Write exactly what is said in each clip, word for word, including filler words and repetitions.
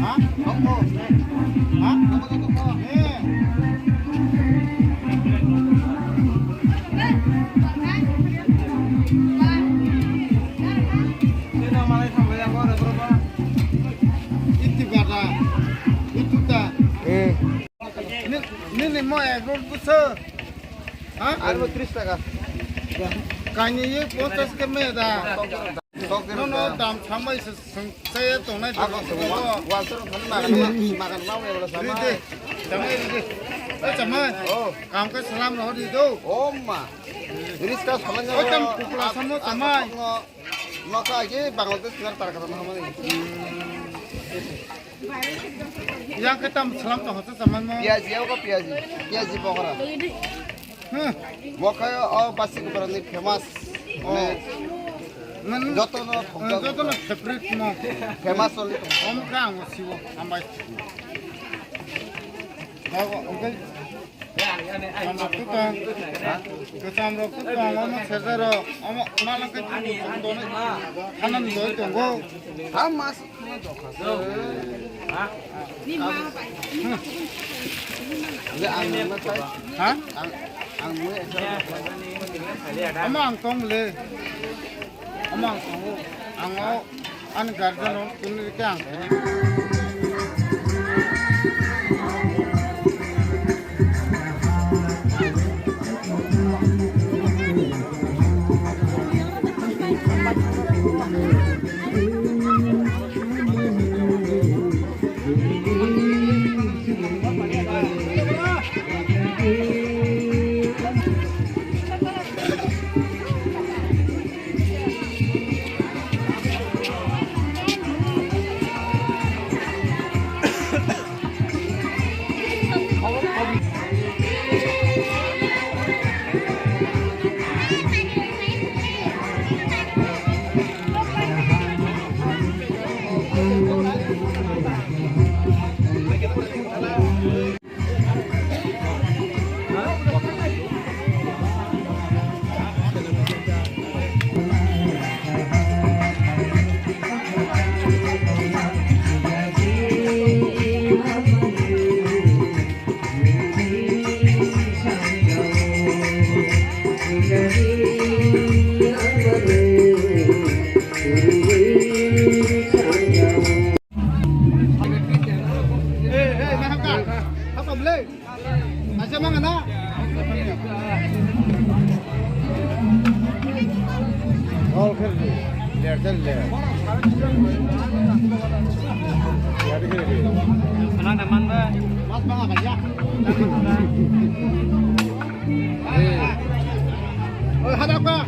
Ha? Ha? Iti bata. Itu ta. Hmm. Ni, ni, ni mo ek roll buso. Ha? Ar bo tris taka. Kani ye ponchas ke me da. Tok de. No, no, dam samai se sung se tongnai. Ako se wa, wa se thani makan ma, makan ma, wa sama. Ride. Chamai ride. Eh, chamai. Oh. Kam ke salam no di do. Oh ma. Riska salam. Oh, tam kupla samo chamai. Maka agi Bangladesh ngar tar kata nama ni. Yang kita salam to hote saman mo. Piaji, apa piaji? Piaji pokora. Hmm. Maka oh pasti kupara ni famous. Oh. Mane, joto no, eh, joto no favorite mo. Famous only. Om ka ang siwo ambai. Bawa, okay. Kwcham rok tong, kwcham rok tong, omo sersa rok, omo malak ke tong, tong, tong, hanan doi tongo. Ha mas. Ha? Omo ang tong le. Omo ang tongo. Ang o. Ani guardian rok tini rikhe ang. Oi, hadap ka.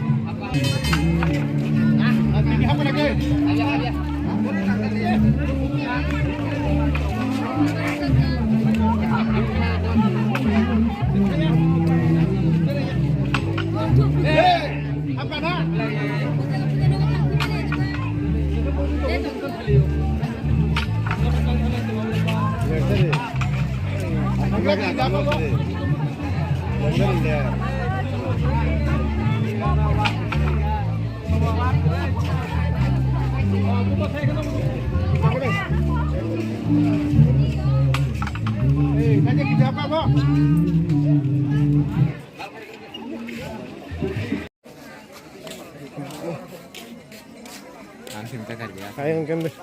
Ang sim takar ya. Ayang kan deh.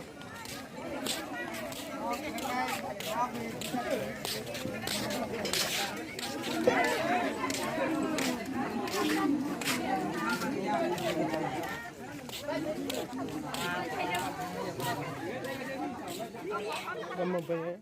Kamu apa ya?